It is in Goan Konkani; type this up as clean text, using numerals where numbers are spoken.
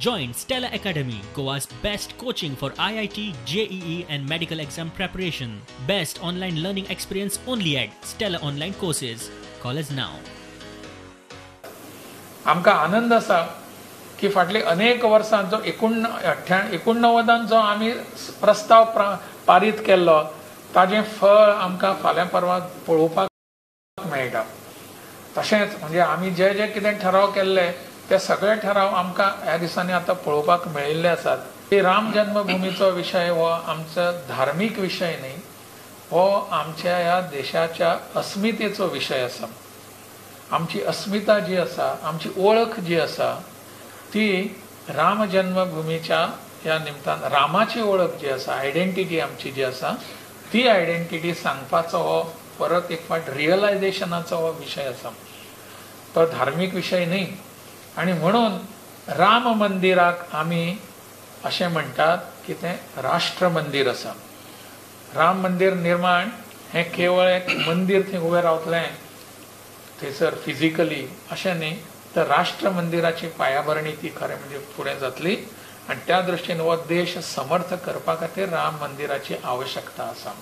Join Stella Academy, Goa's best coaching for IIT, JEE and medical exam preparation. Best online learning experience only at Stella Online Courses. Call us now. आमकां आनंद आसा की फाटली अनेक वर्सां जो 89 जो आमी प्रस्ताव पारीत केल्लो ताजें फळ आमकां फाल्यां परवां पळोवपाक मेळटा. तशेंच म्हणजे आमी जे जे कितें ठराव केल्ले ते सगळे ठराव आमकां ह्या दिसांनी आतां पळोवपाक मेळिल्ले आसात. राम जन्मभूमीचो विशय हो आमचो धार्मीक विशय न्ही, हो आमच्या ह्या देशाच्या अस्मितेचो विशय आसा. आमची अस्मिता जी आसा, आमची ओळख जी आसा ती राम जन्मभूमीच्या ह्या निमतान रामाची ओळख जी आसा, आयडेंटिटी आमची जी आसा ती आयडेंटिटी सांगपाचो हो परत एक फावट रियलायझेशनाचो हो विशय आसा. तो धार्मीक विशय न्ही. आनी म्हणून राम मंदिराक आमी अशें म्हणटात की तें राष्ट्र मंदीर आसा. राम मंदीर निर्माण हें केवळ एक मंदीर थंय उबें रावतलें थंयसर फिजिकली अशें न्ही, तर राष्ट्र मंदिराची पायाभरणी ती खरें म्हणजे फुडें जातली आनी त्या दृश्टीन हो देश समर्थ करपा खातीर राम मंदिराची आवश्यकता आसा.